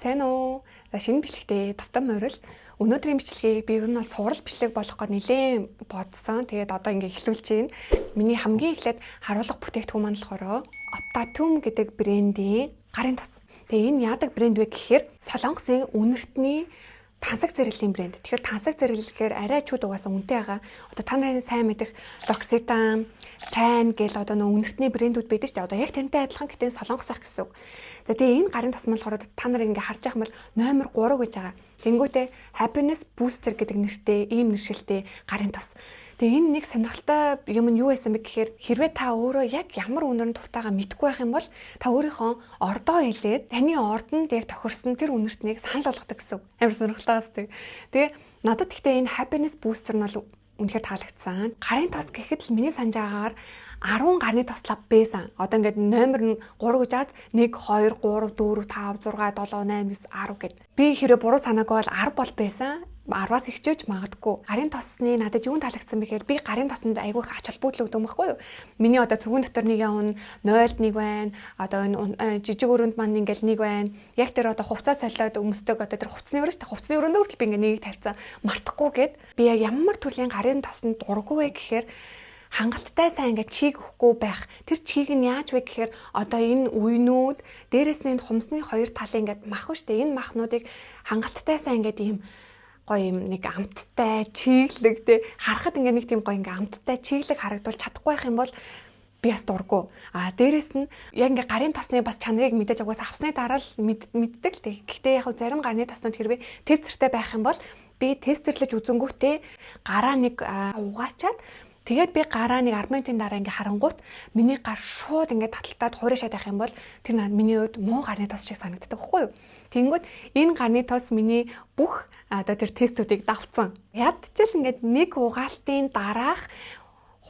Сайн уу? За, шинэ бичлэгтээ тавтан морил. Өнөөдрийн бичлэгийг би ер нь бол цуврал бичлэг болох гээд нэлээд бодсон. Тэгээд одоо ингээ эхлүүлж байна. Миний хамгийн эхлээд харуулах бүтээгдэхүүн маань болохоор Optatum гэдэг брендийн гарын тос. Тэгээ энэ яадаг брэнд вэ гэхээр Солонгосын үнэртний тансаг зэрэглэлийн брэнд. Тэгэхээр тансаг зэрэглэхээр арай чүүд угаасаа үнэтэй байгаа. Одоо та нарын сайн мэдэх L'Occitane, Tan гэл одоо нөө үнэртний брэндүүд байдаг шүү дээ. Одоо яг тэрнтэй адилхан, гэтээ Солонгос ах гэсэн үг. За, тэгээ энэ гарын тос маань болохоор та нар ингээ харж байгаа юм бол номер 3 гэж байгаа. Тэнгүүтээ Happiness Booster гэдэг нэртэй, ийм нэршилтэй гарын тос. Тэгээ энэ нэг сонирхолтой юм нь юу байсан бэ гэхээр хэрвээ та өөрөө яг ямар үнэр нь дуртайгаа мэдэхгүй байх юм бол та өөрийнхөө ордоо хэлээд таны ордонд яг тохирсон тэр үнэртнийг санал болгодог гэсэн үг. Амар сонирхолтой бас тэг. Тэгээ надад гэхдээ энэ Happiness Booster нь бол үнэхээр таалагдсан. Гарын тос гэхэд л миний санаж байгаагаар 10 гарны тослоо байсан. Одоо ингээд номер нь 3 гэж аз 1 2 3 4 5 6 7 8 9 10 гэд. Би хэрэг буруу санаагүй бол 10 бол байсан. 10-аас ихчээж магадгүй. Гарын тосны надад юун таалагдсан бэ гэхээр би гарын тосонд айгүй их ач холбогдол өгдөг юм баггүй юу? Миний одоо цүгэн дотор нэг явна, 0-д нэг байна. Одоо энэ жижиг өрөөнд маань ингээл нэг байна. Яг тэр одоо хувцас солиод өмсдөг одоо тэр хувцсны өрөө шүү дээ. Хувцсны өрөөнд хүртэл би ингээ нэгийг тавьсан. Мартахгүй гэд. Би яг ямар төрлийн гарын тосонд дургүй вэ гэхээр хангалттай сайн ингээд чийг өгөхгүй байх. Тэр чийг нь яаж вэ гэхээр одоо энэ үенүүд, дээрэс нь энэ хумсны хоёр талын ингээд мах шүү дээ. Энэ махнуудыг хангалттай сайн ингээд ийм гоё юм нэг амттай чиглэг те, харахад ингээ нэг тийм гоё ингээ амттай чиглэг харагдуулж чадахгүй байх юм бол би бас дурггүй. А дээрэс нь яг ингээ гарын тосны бас чанарыг мэдээж угаас авсны дараа л мэддэг л дээ. Гэхдээ яг зарим гарны тоснууд хэрвээ тестертэй байх юм бол би тестерлэж үзэнгүүтээ гараа нэг угаачаад, тэгээд би гараа нэг 10 минутын дараа ингээ харангуут миний гар шууд ингээ таталтаад хуурайшаад байх юм бол тэр миний хувьд муу гарны тос шиг санагддаг байхгүй юу? Тэнгүүд энэ гарны тос миний бүх одоо тэр тестүүдийг давцсан. Ядчил ингээд нэг угаалтын дараах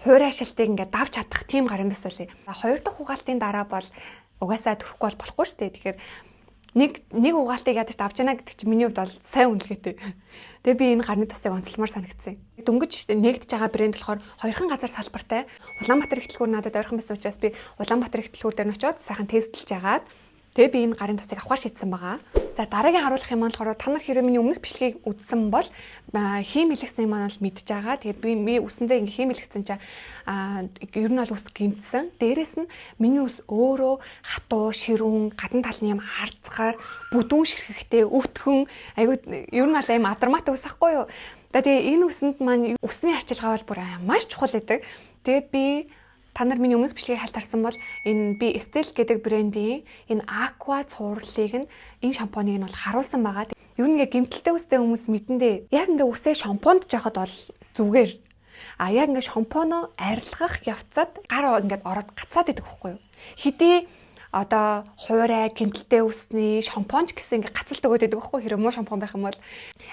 хуурайшилтыг ингээд давж чадах тийм гарын тос байлээ. Хоёр дахь угаалтын дараа бол угаасаа төрөхгүй бол болохгүй шүү дээ. Тэгэхээр нэг нэг угаалтыг ядаж давж яана гэдэг чинь миний хувьд бол сайн үнэлгээтэй. Тэгээ би энэ гарны тосыг онцлмоор санагдсан. Дөнгөж нэгдэж байгаа брэнд болохоор хоёрхан газар салбартай. Улаанбаатар их дэлгүүр надад ойрхон байсан учраас би Улаанбаатар их дэлгүүр дээр нь очиод сайхан тестэлж агаад, тэгээ би энэ гарын тосыг авахар шийдсэн байгаа. За, дараагийн харуулах юм болохоор та нар хэрвээ миний өмнөх бичлэгийг үзсэн бол хийм хэлэгсэн юм маань бол мэдж байгаа. Тэгээд би үсэндээ ингээ хийм хэлэгсэн чинь ер нь бол үс гэмтсэн. Дээрэс нь миний үс өөрөө хатуу, ширүүн, гадна талны юм харцгаар бүдүүн ширхэгтэй, өвтгөн, айгуу ер нь бол аим адармаатай ус ахгүй юу. За, тэгээ энэ үсэнд маань үсний арчилгаа бол бүр маш чухал гэдэг. Тэгээд би та нар миний өмнөх бичлэгийг хальтарсан бол энэ би Estelle гэдэг брендийн энэ Aqua цувралыг нь, энэ шампуныг нь бол харуулсан байгаа. Ер нь ингээ гэмтэлтэй үстэй хүмүүс мэдэндээ. Яг ингээ үсээ шампунд жахад бол зүгээр. А яг ингээ шампуно арилгах явцад гар ингээд ороод гацаад идэх байхгүй юу? Хэдий одоо хуурай гэмтэлтэй үсний шампунч гэсэн ингээ гацалт өгөөд байдаг байхгүй, хэрэг муу шампунь байх юм бол.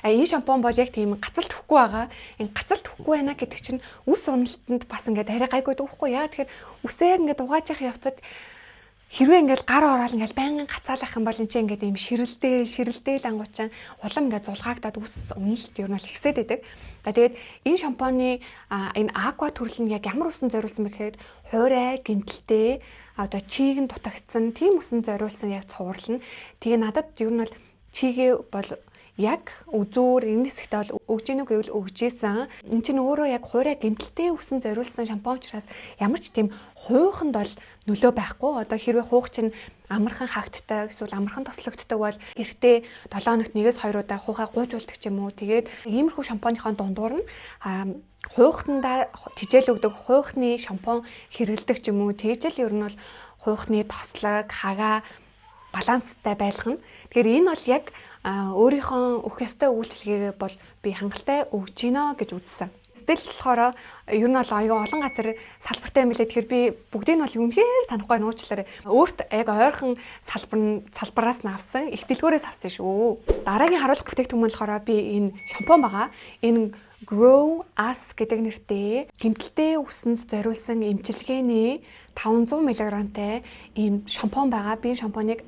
А энэ шампунь бол яг тийм гацалт өгөхгүй байгаа. Энэ гацалт өгөхгүй байна гэдэг чинь үс уналтанд бас ингээд арай гайгүй байдаг байхгүй яа. Тэгэхээр үсээ яг ингээд угааж явах явцад хэрвээ ингээл гар ороод ингээл байнгын гацаалах юм бол энэ чинь ингээд ийм ширэлдээл ширэлдээл ангуучин улам ингээд зулгаагдаад үс уналт ер нь бол ихсээд байдаг. За, тэгээд энэ шампуны энэ aqua төрөл нь яг ямар үсэн зориулсан бэ гэхээр хуурай гэмтэлтэй, одоо чийг нь дутагдсан тийм үсэн зориулсан яг цуврал нь. Тэгээ надад ер нь бол чигээ бол яг үзүүр энэ хэсэгтээ бол өгж гинүү гэвэл өгж исэн. Энд чинь өөрөө яг хуурай гэмтэлтэй үсэн зориулсан шампунь учраас ямар ч тийм хууханд бол нөлөө байхгүй. Одоо хэрвээ хуух чинь амархан хагддаг эсвэл амархан тослогддог бол гэртээ 7 хоногт нэгээс хоёр удаа хуухаа гуйжуулдаг ч юм уу. Тэгээд иймэрхүү шампуныхаа дундуур нь хуухтандаа тижээл өгдөг хуухны шампунь хэрэглэдэг ч юм уу. Тэгж л ер нь бол хуухны тослог, хагаа баланстай байлгана. Тэгэхээр энэ бол яг өөрийнхөө өгөх ёстой үйлчилгээгээ бол би хангалттай өгж гинэ гэж үзсэн. Стил болохоор ер нь бол аюу олон газар салбартай юм билээ. Тэгэхээр би бүгдийг нь бол үнэхээр санахгүй, нуучлаарай. Өөрт яг ойрхон салбар нь салбараас нь авсан, их дэлгүүрээс авсан шүү. Дараагийн харуулах бүтээгдэхүүн болохоор би энэ шампунь байгаа. Энэ Grow Us гэдэг нэртэй гэмтэлтэй үсэнд зориулсан эмчилгээний 500 мг-тай ийм шампунь байгаа. Би шампуныг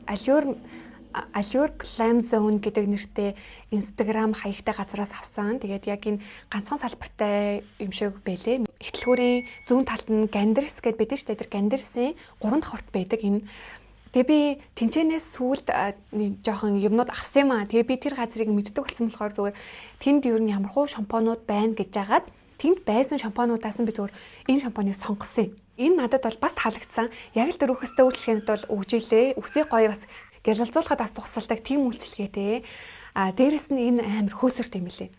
Allure Glam Zone гэдэг нэртэй Instagram хаягтай газараас авсан. Тэгээд яг энэ ганцхан салбартай юм шиг байлээ. Их дэлгүүрийн зүүн талд нь Ganders гэдээ байдаг шүү дээ. Тэр Ganders-ийн 3 давхарт байдаг энэ. Тэгээ би тэнчэнээс сүүлд нэг жоохон юмнууд авсан юм аа. Тэгээ би тэр газрыг мэддэг болсон болохоор зүгээр тэнд ер нь ямар хуу шампунууд байна гэж жагаад тэнд байсан шампунуудаас нь би зүгээр энэ шампуныг сонгосон юм. Энэ надад бол бас таалагдсан. Яг л дөрвөхөстэй үйлчлэгээнд бол өгж илээ. Үсийг гоё бас гялалзуулахад бас тусалдаг тийм үйлчлэгээтэй. А дээрэс нь энэ амар хөөсөрт юм билээ.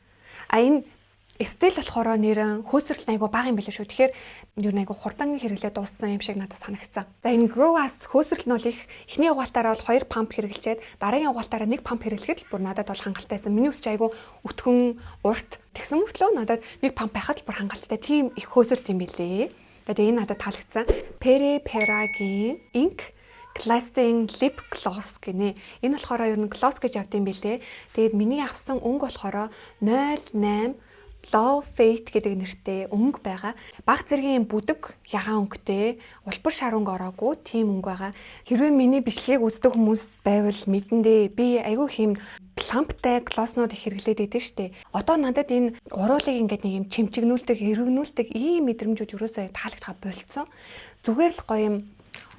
А энэ Estelle болохоор нэрэн хөөсрөл айгу бага юм билээ шүү. Тэгэхээр ер нь айгу хурдан хэрэглээ дууссан юм шиг надад санагдсан. За, энэ Grow Us хөөсрөл нь бол их, эхний угаалтаараа бол 2 pump хэрэглэчээд, дараагийн угаалтаараа 1 pump хэрэглэхэд л бүр надад бол хангалттай байсан. Миний үс чи айгу өтгөн урт тэгсэн мөртлөө надад 1 pump байхад л бүр хангалттай, тийм их хөөсөрт юм билээ. Тэгээ энэ надад таалагдсан. Peripera-гийн Ink Lasting Lip Gloss гинэ. Энэ болохоор ер нь gloss гэж явд юм билээ. Тэгээд миний авсан өнгө болохоор 08 Love Fate гэдэг нэртэй өнгө байгаа. Баг зэргийн бүдэг ягаан өнгөтэй, улбар шар өнгө ороогүй тийм өнгө байгаа. Хэрвээ миний бичлэгийг үздэг хүмүүс байвал мэдэндээ, би айгүй хэм plump тай gloss нууд их хэрэглээд идэв штэ. Одоо надад энэ уруулыг ингээд нэг юм чимчигнүүлдэг, эргэнүүлдэг ийм мэдрэмжүүд ерөөсөө таалагдгаа болцсон. Зүгээр л гоё юм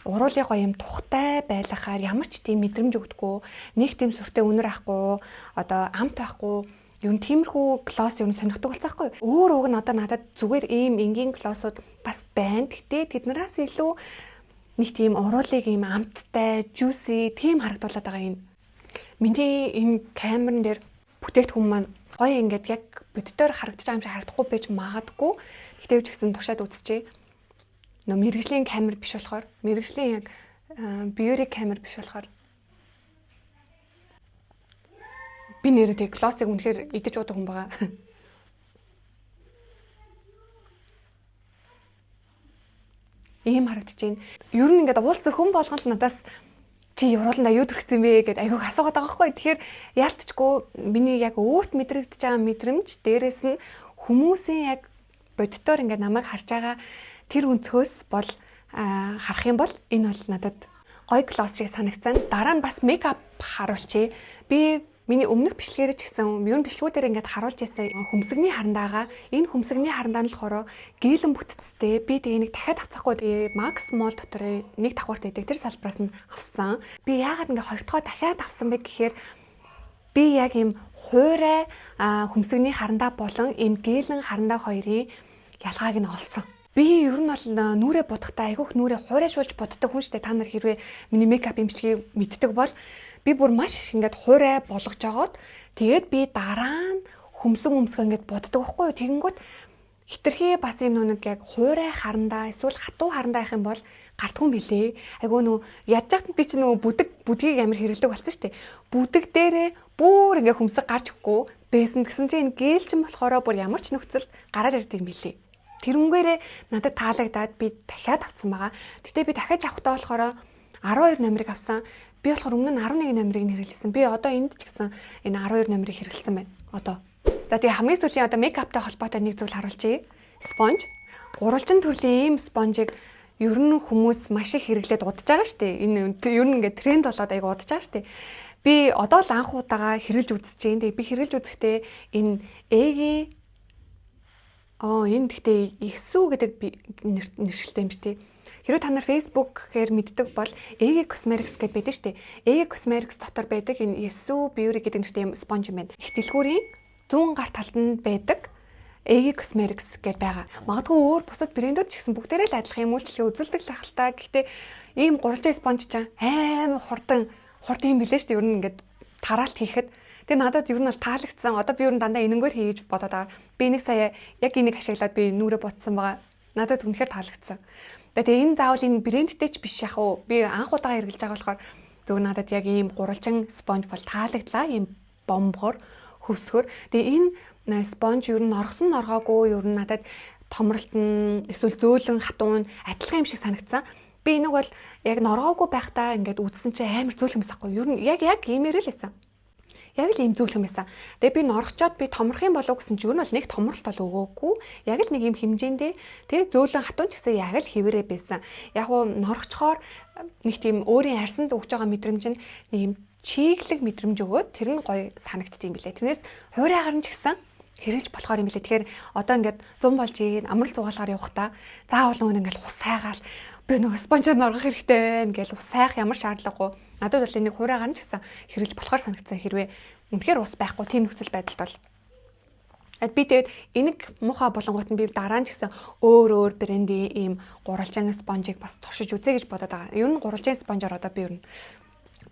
уруулын гоё юм тухтай байлгахаар ямар ч тийм мэдрэмж өгдөггүй, нэг тийм сүртэй үнэр ахгүй, одоо амт байхгүй. Ер нь тиймэрхүү gloss ер нь сонирхдаг болсон байхгүй. Өөр уг нь одоо надад зүгээр ийм энгийн gloss ууд бас байна. Гэтэ тэднээс илүү нэг тийм уруулыг ийм амттай, juicy тийм харагдуулаад байгаа юм. Миний энэ камерын дээр бүтээгдэхүүн маань гоё ингээд яг боддоор харагдаж байгаа юм шиг харагдахгүй байж магадгүй. Гэтэ ч гэсэн туршаад үзчихье. Нөө мэрэгжлийн камер биш болохоор, мэрэгжлийн яг beauty камер биш болохоор би нэрээ тэг gloss ыг үнэхээр идэж уудаг хүн байгаа. Ийм харагдаж байна. Ер нь ингээд уулзах хүн болгон л надаас "Чи урууландаа юу түрхсэн бэ?" гэд айгүйх асуугаад байгаа байхгүй. Тэгэхээр яалтчгүй миний яг өөрт мэдрэгдэж байгаа мэдрэмж, дээрэс нь хүмүүсийн яг боддоор ингээд намайг харж байгаа тэр өнцгөөс бол харах юм бол энэ бол надад гоё gloss шиг санагцсан. Дараа нь бас makeup харуулчихъя. Би миний өмнөх бичлэгээр ч гэсэн ер нь бичлэгүүдээр ингээд харуулж ирсэн хөмсгний харандаага, энэ хөмсгний харандаа нь болохоор гээлэн бүтцтэй. Би тэгээ нэг дахиад авцахгүй, тэгээ Max Mall дотор нэг давхарт байдаг тэр салбараас нь авсан. Би яагаад ингээд хоёр дахь дахиад авсан бэ гэхээр би яг ийм хуурай хөмсгний харандаа болон ийм гээлэн харандаа хоёрын ялгааг нь олсон. Би ер нь бол нүрээ будахтаа айгүйх нүрээ хуурайшуулж буддаг хүн штэ. Та нар хэрвээ миний makeup имчилгээг мэддэг бол би бүр маш ингээд хуурай болгож жагаад, тэгээд би дараа нь хөмсөн өмсгөө ингээд буддаг байхгүй юу. Тэгэнгүүт хитрхи бас юм нэг яг хуурай харандаа эсвэл хатуу харандаа явах юм бол гардгүй юм билээ. Айгуу нөө ядж хат би чи нөгөө бүдэг бүдгийг амар хэрэглэдэг болсон шүү дээ. Бүдэг дээрээ бүр ингээ хөмсөг гарч өгөхгүй байсан. Тэгсэн чинь энэ гээл чин болохоор бүр ямар ч нөхцөлд гараад ирдэг юм билээ. Тэрнгээрээ надад таалагдаад би дахиад авсан байгаа. Гэтэ би дахиад авахдаа болохоор 12 номерыг авсан. Би болохоор өмнө нь 11 номерыг нь хэрэглэсэн. Би одоо энд ч гэсэн энэ 12 номерыг хэрэглэсэн байна. Одоо. За, тэгээ хамгийн сүүлийн одоо makeup тай холбоотой нэг зүйл харуулчихъя. Sponge. Гурвалжин төрлийн ийм sponge ыг ер нь хүмүүс маш их хэрэглээд удаж байгаа шүү дээ. Энэ ер нь ингээд тренд болоод айгу удаж байгаа шүү дээ. Би одоо л анх удаага хэрэглэж үзэж байна. Тэгээ би хэрэглэж үзэхдээ энэ Эгийн Аа энэ гэхдээ Ихсүү гэдэг нэршилтэй юм шүү дээ. Хэрвээ та нар Facebook-ээр мэддэг бол EG Cosmetics гэдээ байдаг шүү дээ. EG Cosmetics дотор байдаг энэ Yesu Beauty гэдэг нэртэй юм sponge юм байна. Их дэлгүүрийн зүүн гар талд нь байдаг EG Cosmetics гэдээ байгаа. Магадгүй өөр бусад брэндүүд ч гэсэн бүгдээрээ л адилхан юм үйлчлэгээ үзүүлдэг л ах л та. Гэхдээ ийм гурвалжин sponge ч амар хурдан хурд юм билээ шүү дээ. Ер нь ингээд тараалт хийхэд. Тэгээ надад ер нь бол таалагдсан. Одоо би ер нь дандаа энэнгээр хийж бодоод байгаа. Би нэг сая яг энийг ашиглаад би нүрээ будсан байгаа. Надад үнэхээр таалагдсан. Тэгээ энэ заавал энэ брэндтэй ч биш яг уу. Би анх удаага хэрэглэж байгаа болохоор зөв надад яг ийм гурвалжин sponge бол таалагдлаа. Ийм бомбогор хөвсгөр. Тэгээ энэ sponge ер нь норгосон норгоогүй ер нь надад томролт нь эсвэл зөөлөн хатуу нь адилхан юм шиг санагдсан. Би энийг бол яг норгоогүй байхдаа ингээд үзсэн чинь амар зөөлхөн байсан хгүй. Ер нь яг иймээр л байсан. Яг л ийм зөөлхөн байсан. Тэгээ би норгочоод би томрох юм болов гэсэн чинь ер нь бол нэг томролт бол өгөөгүй. Яг л нэг ийм хэмжээндээ тэгээ зөөлөн хатуун ч гэсэн яг л хэвээрээ байсан. Яг уу норгочхоор нэг тийм өөрийн арьсанд өгж байгаа мэдрэмж нь нэг юм чиглэг мэдрэмж өгөөд тэр нь гоё санагдд юм билээ. Тэрнээс хуурайгаар нь ч гэсэн хэрэгж болохоор юм билээ. Тэгэхээр одоо ингээд 100 болж ийн амрал зугаалгаар явахдаа заавал нөгөө ингээд хус хайгаал Би нөгөө sponge оор норгох хэрэгтэй байна гэж ус хайх ямар шаардлагагүй. Надад бол энийг хуурайгаар нь ч гэсэн хэрэглэж болохоор санагдсан, хэрвээ үнэхээр ус байхгүй тийм нөхцөл байдалд бол. Би тэгээд энийг муухай болонгууд нь би дараа нь ч гэсэн өөр өөр брендийн ийм гурвалжин sponge ийг бас туршиж үзье гэж бодоод байгаа. Ер нь гурвалжин sponge оор одоо би ер нь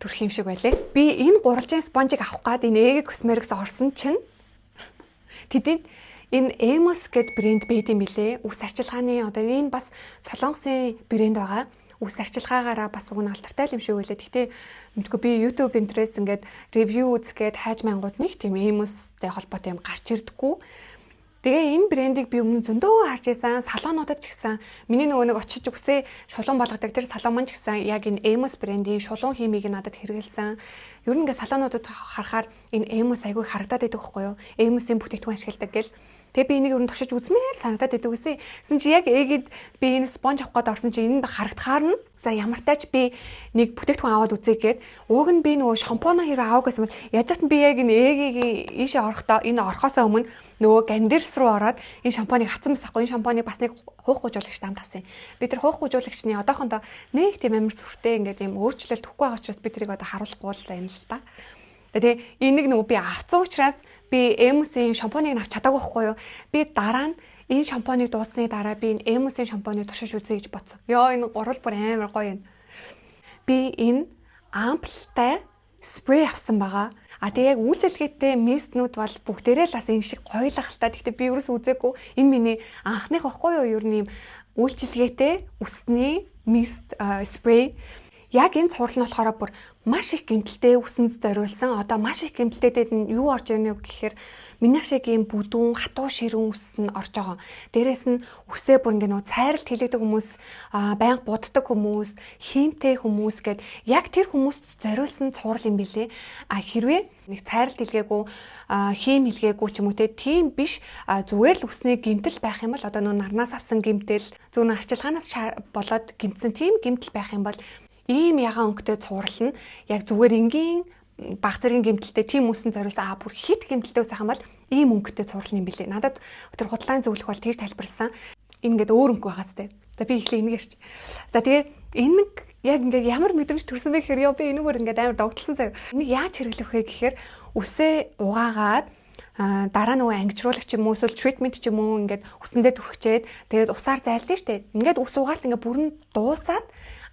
төрөх юм шиг байлээ. Би энэ гурвалжин sponge ийг авах гад энэ Ege Cosmetics орсон чинь тэдэнд энэ Amos гэд брэнд байд юм билээ. Үс арчилгааны, одоо энэ бас Солонгосын брэнд байгаа. Үс арчилгаагаараа бас уг нь алдартай юм шиг байлээ. Гэхдээ мэдгүй, би YouTube интерес ингээд review үзгээд хайж мангууд нэг тийм Amos-тэй холбоотой юм гарч ирдэггүй. Тэгээ энэ брендийг би өмнө зөндөө харж байсан. Салонуудад ч гэсэн, миний нөгөө нэг очиж үсээ шулуун болгодог тэр салон маань ч гэсэн яг энэ Amos брендийн шулуун химийг надад хэрэгэлсэн. Ер нь ингээд салонуудад харахаар энэ Amos айгүй харагдаад байдаг байхгүй юу? Amos-ийн бүтээгдэхүүн ашигладаг гэл. Тэгээ би энийг ер нь туршиж үзмээр санагдаад байдаг гэсэн. Гэсэн чи яг Ege-д би энэ sponge авах гээд орсон чи энд харагдахаар нь, за, ямар тач би нэг бүтээгдэхүүн аваад үзье гээд, уг нь би нөгөө шампуна хэрэг авах гэсэн бол яаж ч би яг энэ Ege-гийн ийшээ орохдоо, энэ орохоосоо өмнө нөгөө Гандерс руу ороод энэ шампуныг авсан байсан хгүй. Энэ шампуныг бас нэг хуух гужуулагч дамд авсан. Би тэр хуух гужуулагчны одоохондоо нэг тийм амар сүртэй ингээд юм өөрчлөлт өгөхгүй байгаа учраас би тэрийг одоо харуулахгүй л байна л та. Тэгээ энийг нөгөө би авсан учраас би Amos-ийн шампуныг авч чадаагүй байхгүй юу? Би дараа нь энэ шампуныг дууссаны дараа би энэ Amos-ийн шампуныг туршиж үзье гэж бодсон. Йоо, энэ гурал бүр амар гоё юм. Би энэ ампултай спрей авсан байгаа. А тэгээ яг үйлчилгээтэй mist нүүд бол бүгдээрээ л бас энэ шиг гоёлах л та. Гэхдээ би ерөөс үзээгүй. Энэ миний анхных واخгүй юу? Ер нь юм үйлчилгээтэй үсний mist спрей. Яг энэ цуврал нь болохоор бүр маш их гэмтэлтэй үсэнд зориулсан. Одоо маш их гэмтэлтэйд нь юу орж ирнэ гэхээр миний шиг ийм бүдүүн, хатуу ширүүн үс нь орж байгаа. Дээрээс нь үсээ бүр ингээ нөө цайралт хийлэгдэг хүмүүс, байнга буддаг хүмүүс, хиймтэй хүмүүс гэд яг тэр хүмүүст зориулсан цуврал юм билээ. А хэрвээ нэг цайралт хийлгээгүй, хийм хийлгээгүй ч юм уу те, тийм биш, зүгээр л үсний гэмтэл байх юм бол, одоо нөө нарнаас авсан гэмтэл, зөвхөн арчилгаанаас болоод гэмтсэн тийм гэмтэл байх юм бол ийм ягаан өнгөтэй цуврал нь яг зүгээр энгийн баг зэргийн гэмтэлтэй тийм үсэн зориулсан, а бүр хит гэмтэлтэй ус ахын бол ийм өнгөтэй цуврал юм билээ. Надад тэр худлаан зөвлөх бол тэгж тайлбарласан. Энэ ингээд өөр өнгө байгаас тээ. За, би эхлээ энийг ярьч. За, тэгээ энэ яг ингээд ямар мэдрэмж төрсэн бэ гэхээр, ёо, би энэгээр ингээд амар догтлсон заяа. Энийг яаж хэрэглэх вэ гэхээр үсээ угаагаад, дараа нөгөө ангижруулах ч юм уу, эсвэл treatment ч юм уу, ингээд үсэндээ түрхчээд, тэгээд усаар зайлдсан штэ. Ингээд ус угаалт ингээд бүрэн дуусаад,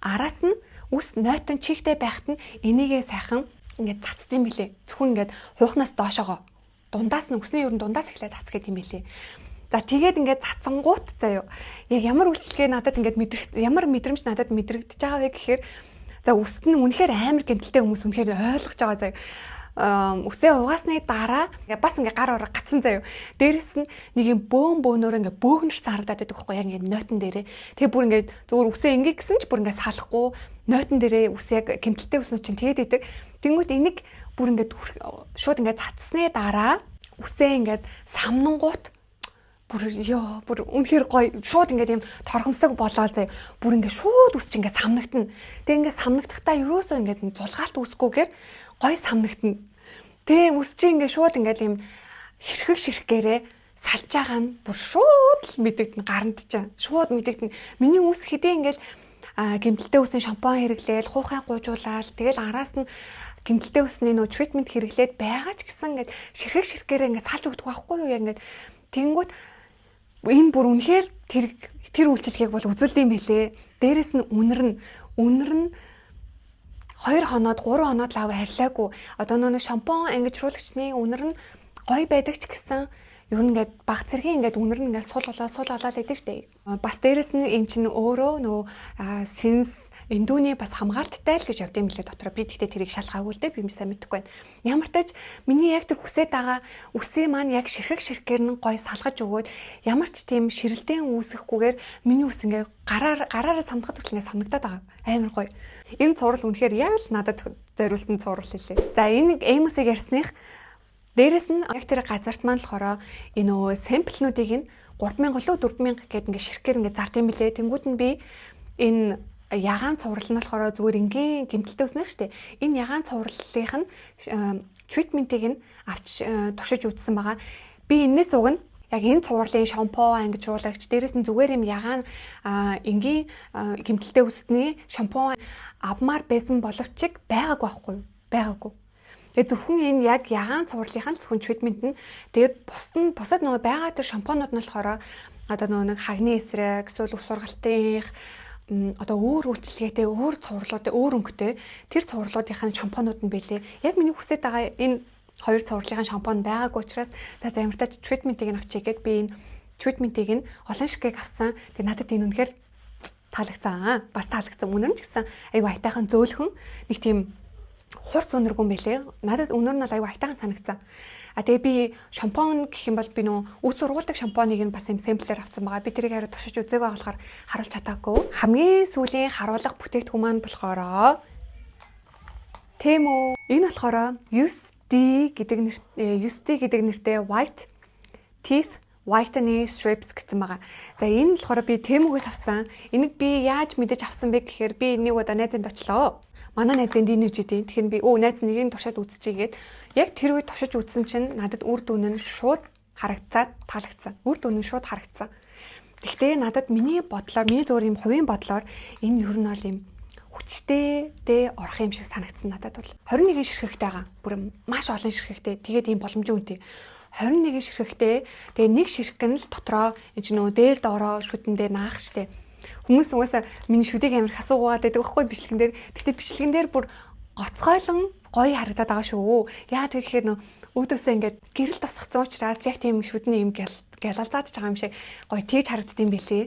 араас нь үс нойтон чихтэй байхад нь энийгээ сайхан ингээд цацд юм билээ. Зөвхөн ингээд хуухнаас доошоогоо, дундаас нь, үсний ер нь дундаас эхлээ цацах гэх юм билээ. За, тэгээд ингээд цацсангуут заяо. Яг ямар үйлчлэгээ надад ингээд мэдрэх, ямар мэдрэмж надад мэдрэгдэж байгаа вэ гэхээр, за, үст нь үнэхээр амар гэмтэлтэй хүмүүс үнэхээр ойлгож байгаа заяо. Үсээ угаасны дараа ингээ бас ингээ гар ороо гацсан заяо. Дээрэс нь нэг юм бөөн бөөнөөр ингээ бөөгнөрсөн харагдаад байдаг байхгүй яг ингээ нойтон дээрээ. Тэгээ бүр ингээ зүгээр үсээ ингээ гэсэн ч бүр ингээ салахгүй, нойтон дээрээ үс, яг гэмтэлтэй үснүүд чинь тэгээд идэг. Тэнгүүт энийг бүр ингээ шууд ингээ цацсны дараа үсээ ингээд самнангуут бүр ёо, бүр үнэхээр гоё, шууд ингээд юм торгомсог болоод заяа, бүр ингээд шууд үсч ингээд самнагтана. Тэгээ ингээд самнагдахдаа ерөөсөө ингээд зулгаалт үүсэхгүйгээр гоё самнагтана. Тэгээ үс чи ингээд шууд ингээд юм ширхэг ширхгээрээ салж байгаа нь бүр шууд л мэдэгдэн, гаранд чинь шууд мэдэгдэн. Миний үс хэдий ингээд гэмтэлтэй үсэн шампунь хэрэглээл, хуухай гуйжуулаад, тэгэл араас нь гэмтэлтэй үсний нөө treatment хэрэглээд байгаа ч гэсэн ингээд ширхэг ширхгээрээ ингээд салж өгдөг байхгүй юу, яг ингээд. Тэнгүүт энэ бүр үнэхээр тэр тэр үйлчилгээг бол үзүүлд юм билээ. Дээрэс нь үнэр нь 2 хоноод 3 хоноод лав арилаагүй. Одоо нөө шампунь ангижруулагчны үнэр нь гоё байдаг ч гэсэн ер нь ингээд баг зэргийн ингээд үнэр нь ингээд сул болоо сул болоо л байдаг штэ. Бас дээрэс нь эн чинь өөрөө нөгөө сэнс эндүүний бас хамгаалттай л гэж явд юм лээ дотроо. Би тэгтээ тэрийг шалгаагүй л дээ. Би сайн мэдэхгүй байна. Ямар ч тач миний яг тэр хүсээд байгаа үсээ маань яг ширхэг ширхгээр нь гой салгаж өгөөд, ямар ч тийм ширэлтэн үүсгэхгүйгээр миний үс ингээ гараар гараараа самдахад хүртэл ингээ самнагдаад байгаа. Амар гоё. Энэ цуврал үнэхээр яг л надад зориулсан цуврал хэлээ. За, энэ Amos-ыг ярьсных дээрэс нь яг тэр газарт маань болохоор энэ нөгөө sample нүүдийг нь 3000 болоо 4000 гээд ингээ ширхгээр ингээ зард юм билээ. Тэнгүүд нь би энэ ягаан цуврал нь болохоор зүгээр энгийн гэмтэлтэй үснэх штэ. Энэ ягаан цувраллынх нь treatment ийг нь авч туршиж үзсэн байгаа. Би энэс уг нь Яг энэ цувралын шампунь, ангижруулагч, дээрээс нь зүгээр юм ягаан энгийн гэмтэлтэй үсний шампунь авмаар байсан боловч байгаагүй байхгүй юу? Байгаагүй. Тэгээ зөвхөн энэ яг ягаан цувралынхаа зөвхөн treatment нь, тэгээд бус нь, бусад нөгөө байгаа тэр шампунууд нь болохоор одоо нөгөө нэг хагны эсрэг, эсвэл ус ургалтын одоо өөр үйлчилгээтэй, өөр цувралуудтай, өөр өнгөтэй тэр цувралуудынхаа шампунууд нь бэлээ. Яг миний хүсэж байгаа энэ хоёр цувралын шампунь байгаагүй учраас за за ямартай ч treatment ийг нь авчия гэд би энэ treatment ийг нь олон ширхгийг авсан. Тэгээ надад энэ үнэхээр таалагдсан. Бас таалагдсан. Үнэр нь ч гэсэн айгу аятайхан, зөөлхөн, нэг тийм хурц үнэргүй юм бэлээ. Надад үнэр нь бол айгу аятайхан санагдсан. А тэгээ би шампунь гэх юм бол би нөө үс ургуулдаг шампуныг нь бас юм sample ээр авсан байгаа. Би тэрийг хараа туршиж үзээгүй болохоор харуулж чадаагүй. Хамгийн сүүлийн харуулах бүтээгдэхүүн маань болохоор Temu. Энэ болохоор 9D гэдэг нэр 9D гэдэг нэртэй White Teeth Whitening Strips гэсэн байгаа. За, энэ болохоор би Temu гээс авсан. Энийг би яаж мэдэж авсан бэ гэхээр би нэг удаа найзынд очлоо. Манай найзын динэж идэв. Тэгэхээр би өө найз, нэгийг туршаад үзчихье гээд яг тэр үед туршиж үзсэн чинь надад үр дүн нь шууд харагцаад таалагдсан. Үр дүн нь шууд харагдсан. Гэхдээ надад миний бодлоор, миний зөвөр юм хувийн бодлоор энэ ер нь бол юм хүчтэй дэ орох юм шиг санагдсан надад бол. 21 ширхэгтэй байгаа. Бүр маш олон ширхэгтэй. Тэгээд ийм боломжийн үнэтэй. 21 ширхэгтэй. Тэгээ нэг ширхэг нь л дотроо энэ чинь нөгөө дээр доороо шүдэндээ наах штэ. Хүмүүс угаасаа миний шүдийг амар их асуугаад байдаг байхгүй бичлэгэн дээр. Гэхдээ бичлэгэн дээр бүр гоцгойлон гоё харагдаад байгаа шүү. Яа тэгэхээр нөө өөдөөсөө ингээд гэрэл тусгацсан учраас яг тийм шүдний юм гялалзаад ч байгаа юм шиг гоё тэгж харагдд юм бэлээ.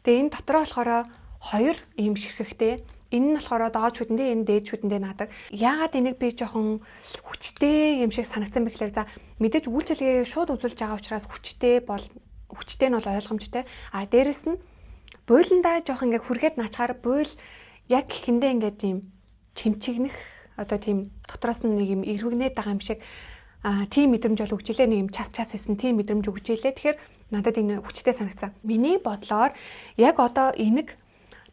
Тэгээ энэ дотроо болохоор хоёр ийм ширхэгтэй. Энэ нь болохоор доод шүдэндээ, энэ дээд шүдэндээ наадаг. Яагаад энийг би жоохон хүчтэй юм шиг санагдсан бэ гэхээр за мэдээж үйлчилгээ шууд үзүүлж байгаа учраас хүчтэй бол хүчтэй нь бол ойлгомжтой. А дээрэс нь бууландаа жоохон ингээ хүргээд наачаар буйл яг гэхэндээ ингээд тийм чимчигнэх, одоо тийм дотроос нь нэг юм эргэгнээд байгаа юм шиг тийм мэдрэмж бол өгч илээ, нэг юм час час хийсэн тийм мэдрэмж өгч илээ. Тэгэхээр надад энэ хүчтэй санагцсан. Миний бодлоор яг одоо энийг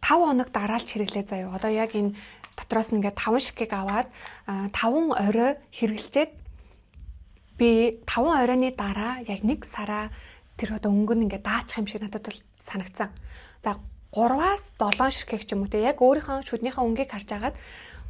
5 хоног дараалж хэрэглээ заяа. Одоо яг энэ дотроос нь ингээд 5 ширхгийг аваад 5 орой хэрэглэчээд би 5 оройны дараа яг нэг сараа тэр одоо өнгө нь ингээд даачих юм шиг надад бол санагцсан. За, 3-аас 7 ширхэг ч юм уу те, яг өөрийнхөө шүднийхээ өнгийг харж агаад,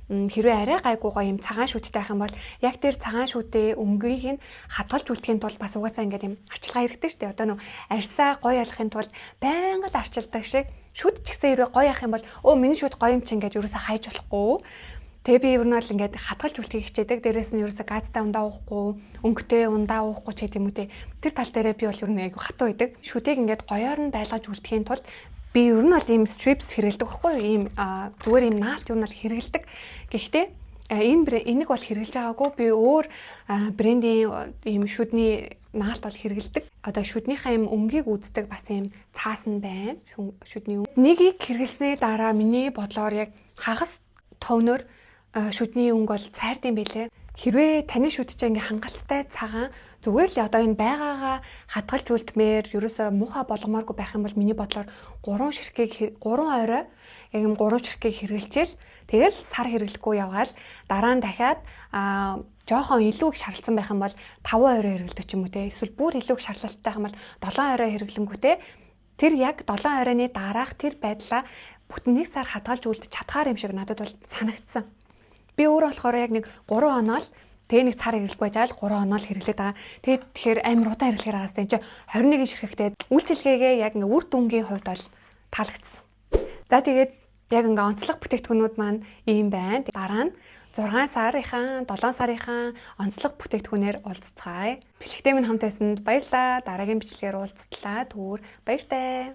хэрвээ арай гайгүй гоё юм цагаан шүдтэй байх юм бол яг тэр цагаан шүдээ өнгийг нь хадгалж үлдэхийн тулд бас угаасаа ингээд юм арчилгаа хэрэгтэй шүү дээ. Одоо нөө арьсаа гоё ялахын тулд байнга л арчилдаг шиг шүд ч гэсэн хэрвээ гоё явах юм бол өө миний шүд гоё юм чинь ингээд ерөөсөө хайж болохгүй. Тэгээ би ер нь бол ингээд хадгалж үлдэхийг хичээдэг. Дээрээс нь ерөөсөө газтай ундаа уухгүй, өнгөтэй ундаа уухгүй ч гэдэм үү те. Тэр тал дээрээ би бол ер нь айгу хатуу байдаг. Шүдийг ингээд гоёор нь байлгаж үлдэхийн тулд би ер нь бол ийм strips хэрэглэдэг байхгүй юу? Ийм зүгээр ийм наалт ер нь бол хэрэглэдэг. Гэхдээ энэ энийг бол хэрэглэж байгаагүй. Би өөр брендийн ийм шүдний наалт бол хэрэглэдэг. Одоо шүднийхээ ийм өнгийг үздэг бас ийм цаас нь байна. Шүдний өнгө. Нэгийг хэрэглэсний дараа миний бодлоор яг хагас товноор шүдний өнгө бол цайрд юм билээ. Хэрвээ таны шүд чинь ингээ хангалттай цагаан, зүгээр л одоо энэ байгаагаа хадгалж үлдмээр, ерөөсөө муухай болгомооргүй байх юм бол миний бодлоор 3 ширхгийг 3 орой яг юм 3 ширхгийг хэрэглэчээл тэгэл сар хэрэглэхгүй явгаал дараа нь дахиад жоохон илүү их шарлцсан байх юм бол 5 орой хэрэглэдэг ч юм уу те, эсвэл бүр илүү их шарлалттай байх юм бол 7 орой хэрэглэнгүүтээ тэр яг 7 оройны дараах тэр байдлаа бүтэн нэг сар хадгалж үлдэж чадхаар юм шиг надад бол санагдсан. Би өөрөө болохоор яг нэг 3 оноо л тэгээ нэг сар хэрэглэхгүй байж байгаа л 3 оноо л хэрэглээд байгаа. Тэгээд тэгэхээр амар удаан хэрэглэхээр байгаас энэ чинь 21 ширхэгтэй үйлчилгээгээ яг ингээ үр дүнгийн хувьд бол таалагдсан. За, тэгээд яг ингээ онцлог бүтээгдэхүүнүүд маань ийм байна. Дараа нь 6 сарынхаа, 7 сарынхаа онцлог бүтээгдэхүүнээр уулзцгаая. Бичлэгтэй минь хамт байсанд баярлалаа. Дараагийн бичлэгээр уулзтлаа. Түр баяртай.